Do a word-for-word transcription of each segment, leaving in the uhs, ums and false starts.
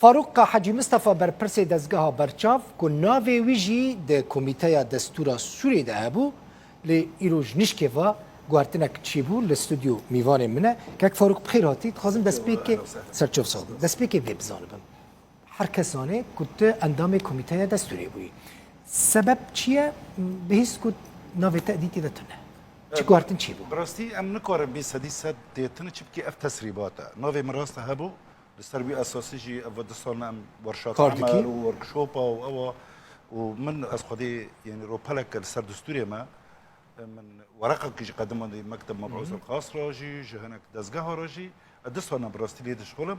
Farûq Hecî Mistefa, berpirsê dezgeha Berçav, ku navê wî jî di Komîteya Destûra Sûrê de hebû, lê îro ji nişkê ve guhertinek çêbû, li stûdyo mîvanê min e. Kek Farûq, bi xêr hatî. Dixwazim destpêkê, ser çav sax bin, destpêkê vê bizanibim. Her kes zane ku tu endamê Komîteya Destûrê bûyî. Sebeb çi ye? Bihîst ku navê te dîtî de tune. Çi guhertin çêbû? Bi rastî em nikarin bê sedî sed tê tune, çimkî ev tesrîbat e. Navê min rast e hebû, li ser wî esasî jî ev du sal em werşat Kar dikî? Emel û workshopa û ewa û min ez xwedê, yanî, ropeleke li ser destûrê me, min wereqekî jî qedimandî Mekteb Meb'ûs Hı hı. Elqas re jî, ji hinek dezgeha re jî, ez du sal em bi rastî lê dişixulim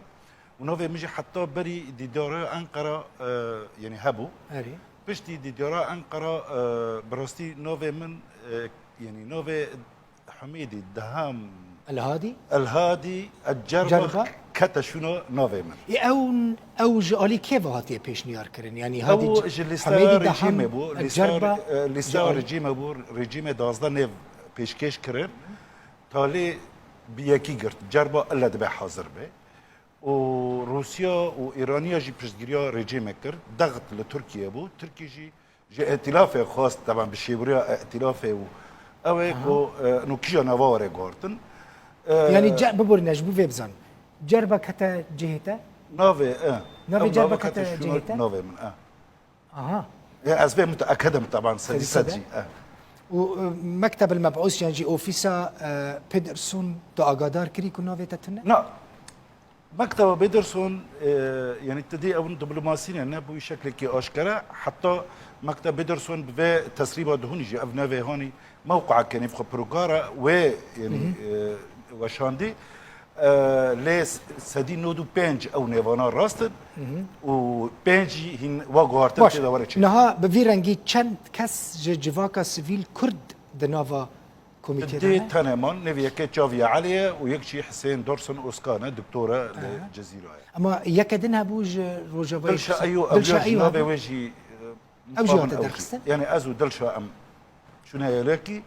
û navê min jî heta berî dîdara Enqera, e, yanî hebû. Erê. Piştî dîdara Enqera, e, bi rastî navê min, e, yanî navê Hemîdî deham Elhadî? Elhadî Ecerba Cerba? Kete şûna navê min. Ê, ew, ew ji alî kê ve hatiye pêşniyar kirin? Yanî Hadî Ew C-, ji lîsteya Hemîdî deham rejîmê bû, lîsteya, Ecerba e, lîsteya ji alî rejîmê bû, rejîmê duwazdeh nêv pêşkêş kirin. Talê bi yekî girt. Cerba ille dibe hazir be. Û Rûsya û Îraniya jî piştgiriya rejîmê kir. Dexit li Tirkiye bû. Tirkî jî ji îtîlafê xwest, teban bi şêwiriya îtîlafê û ew ê Aha. ku, e, no kîja nava were guhartin. E, Yanî ce-, biborîne ji bo vê bizan. Cerba kete cihê te? Navê, e. Navê Ew Cerba nava kete kete şûna cihê te? Navê min, e. Aha. E, ez vê mutaeked im, teban, sedî Sedî sed sed e? jî, e. Û, e, Mekteb el Meb'ûs, yan jî ofîsa, e, Pederson te agadar kirî ku navê te tune? Na. Mekteba Pederson, e, yanî tu dî ew diplomasî ne, ne bi wî şeklekî aşkere. Heta Mekteb Pederson bi vê tesrîba dihûnî jî ev navê hanî mewqeeke nêv xwe pirokara wê, yanî, Hı hı. e, weşandî. E, lê s-, sedî nod û pênc ew nêvana rast in Hı hı. û pênc jî hîn wa guhartin Baş. tê de were çê. Niha bi vî rengî çend kes ji civaka sivîl Kurd di nava komîtê de Dê ne? Tene man, nêvî yekê Çaviya Elî ye û yek jî Hisên Dorsun Oska ne, doktor e li Aha. Cezîra ye. Ama yeke din hebû ji Rojavayê Dilşa Kurdistan. Eyo, ew Dilşa ya jî Eyo navê hebû. wê jî, e, Ew jî navê hate ew jî. derxistin? Yani ez û Dilşa em şûne yelekî,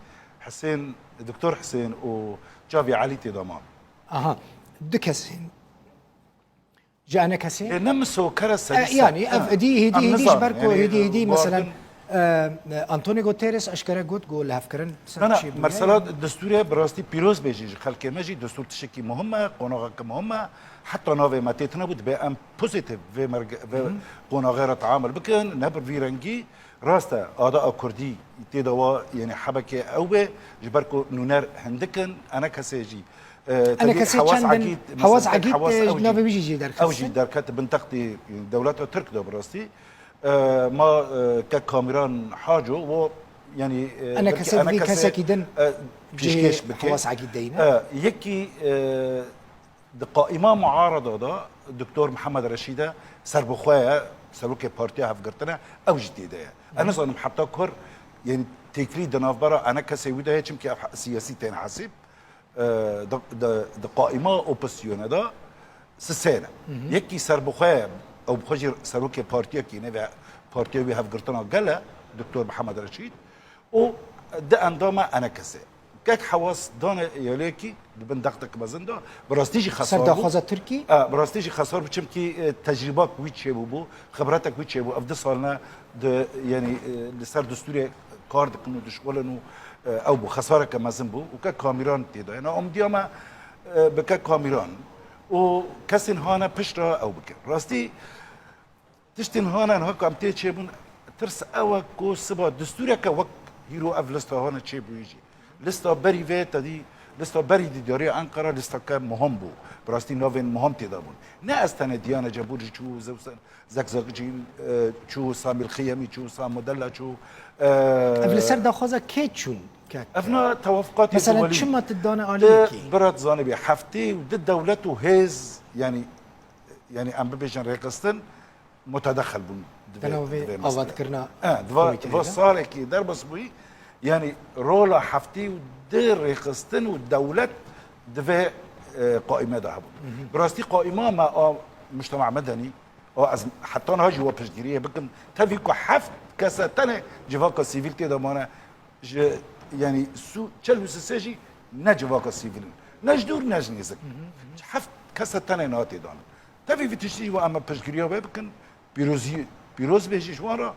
Hisên, doktor Hisên û Çaviya Elî tê de man. Aha, du kes. Ji enekesê? E, ne miso kere sedî E, sed. yani, Ha. ev hêdî, hêdî, Em hêdî ji nizanin, ber ku yani, hêdî, hêdî, e, mesela, guhartin e, Antonio Guterres eşkere got ku lihevkirin ser Na, na, çêbûye. Mesela destûrê bi rastî pîroz bê jî ji xelkê me jî, destûr tiştekî muhim e, qonaxeke muhim e. Heta navê me tê tune bû, dibe em pozitif vê merge-, vê Hı hı. qonaxê re teamul bikin, ne bi vî rengî. Rast e, ada a kurdî tê de wa, yani hebekê ew bê, ji ber ku nûner hindik in, enekesê jî, e, Ene tevî kesê Hewaz çend in? Egîd, Hewaz mesela, Egîd, Hewaz e, ew jî, navê wî jî jî ew derxistin. jî derket bin textê dewleta Tirk de bi rastî. E, ma, e, ke Kamîran Haco, wo, yani, e, Ene belkî kesê ene vî kesê, kesekî din e, cihê pêşkêş bike. Hewaz Egîd deyne. E, yekî, e, Di qaîma muarada de Doktor Mihemed Reşîd e, serbixwe ye, serokê Partiya Hevgirtin e, ew jî tê de ye. Ez nizanim heta kur, yani têkilî di navbera enekesê wî de ye, çimkî ev he-, siyasî tên hesîb. E, di, di, di qaîma opozîsyonê de sisê ne. Yekî serbixwe ye, ew bi xwe jî serokê partiyekî nêve Partiya wî Hevgirtina Gel e, Doktor Mihemed Reşîd. û di endama enekesê. Kek Hewas dane yelekî di bin dextek mezin de, bi rastî jî xesar bû. Ser daxwaza Tirkî? E, bi rastî jî xesar bû, çimkî, e, tecrîbak wî çêbûbû, xibretek wî çêbû. Ev du sal ne di, yani, e, li ser destûrê kar dikin û dişxulin û, e, ew bû, xesareke mezin bû û kek Kamîran tê de. Yani, umdiya me, e, bi kek Kamîran û kesên hane pişt re ew bikin. Rastî, Tiştên hane niha ku em tê çêbûn, tirs ew e ku siba destûreke wek hîro ev lista hane çêbûyî jî. Lista berî vê te dî, lista berî dîdariya Enqera listeke muhim bû. Bi rastî navên muhim tê de bûn. Ne ez tenê Diyane Cebûr jî çû, Zewsen, Zekzakî, e, çû, Samîl Xiyemî çû, Sam Modella çû, e, Ev li ser daxwaza kê çûn? Kek? Ev na tewafiqatê Mesela duwelî. Çima tu dane aliyekî? Di birat zanibê heftê û di dewlet û hêz, yani, yani em bibêjin rêxistin, mutedexil bûn di vê, Dena vê di vê meselê. Avatkirina E, di va, komîteyê va de. Salekî derbas bûyî, yani rola heftê û di rêxistin û dewlet di vê, e, qaîme de hebûn. Hı hı. Bi rastî qaîma me a mujtema medenî, a ez heta niha jî we piştgiriyê bikim, tevî ku heft kese tenê civaka sivîl tê de mane, ji, yani, sû-, çel û sisê jî ne civaka sivîl in. Ne ji dûr, ne ji nêzik. Hı hı, hı hı. Heft kese tenê niha tê dan. Tevî vî tiştî jî wa em piştgiriya wê bikin, pîrozî, pîroz bê jî ji wan re.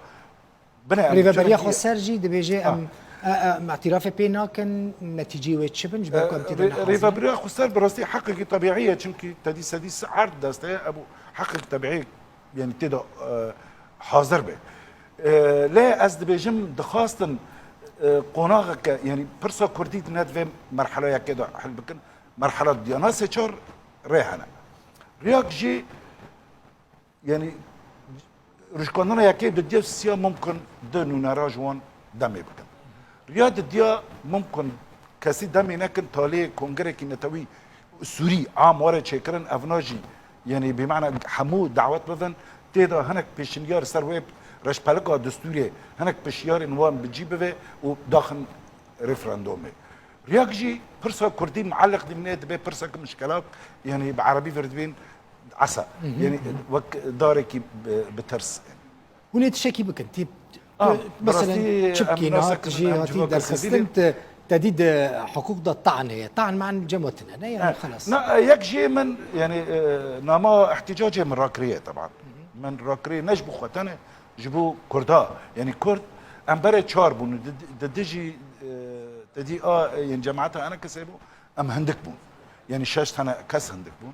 Bine, em Rêveberiya çi- Xweser jî dibêje Ha. em, e, e, em îtirafê pê nakin, netîceyê wê çi bin, ji ber ku em tê de Rê- nehazir in. Rêveberiya Xweser bi rastî heqekî tebîî ye, çimkî te dî sedî sê erd desteye, ev heqekî tebîî, yanî tê de, e, hazir be. E, lê ez dibêjim, dixwastin, e, qonaxeke, yanî pirsa kurdî di ne divê merheleyekê de hil bikin. Merhela diya na sê çar rê hene. Riyak jî, yanî rişkandina yekê di diya siya mumkin di nûnera ji wan demê bikin. Riya di diya mumkin kesî demê nekin, talê kongerekî netewî Sûrî am were çêkirin, evna jî, yanî bi mana hemû dawet bibin, tê de hinek pêşinyar ser wê reşpelika destûrê, hinek pişiyarên wan bi cî bive û daxin referandumê. Riyak jî pirsa kurdî muelliq dimîne, dibe pirsek mişkelak, yanî bi erebî vir dibên esa. Yanî wek darekî bi, bi tirs. Hûn ê tiştekî bikin. Tî, Ah, mesela bi rastî çi bikî em niha nasekin, tijî em hatî civaka derxistin, sivîlê. te, te dî di hiqûq de tan heye. Tan man cem we tine, ne? Yani xelas. Na, yek jê min, yani, e, nama ihticacê min rakiriye, teban. Min rakiriye ne ji bo xwe tene, ji bo Kurda. Yani Kurd, em berê çar bûn. Di, di, di dijî, e, te dî a, e, yani cemaeta ene kesê bû, em hindik bûn. Yani şeş tane kes hindik bûn.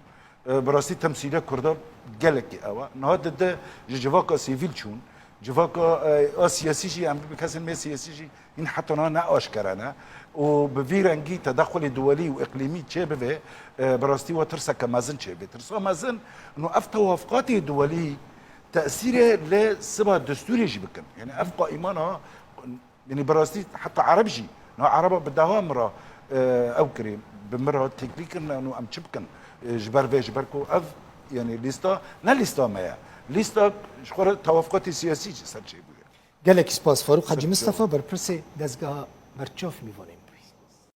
E, bi rastî temsîle Kurda gelekî ew e. Niha di de ji civaka sivîl çûn. Civaka, e, a siyasî jî, em bi kesên me siyasî jî hîn heta niha ne aşkere ne. Û bi vî rengî tedexulê duwelî û iqlîmî çêbibe, e, bi rastî wa tirseke mezin çêbibe. Tirsa mezin, no ev tewafqatê duwelî tesîrê li siba destûrê jî bikin. Yani ev qaîmana, yani bi rastî heta Ereb jî, niha Ereba bi deha min re, e, ew kirî, bi min re têkilî kirine, no em çi bikin? E, ji ber vê, ji ber ku ev, yani lîsta, ne lîsta me ye. Lîsta ji xwe re tewafqatê siyasî jî ser çêbûye. Gelek spas Farûq Hacî Mistefa, berpirsê dezgeha Berçav mîvanê min.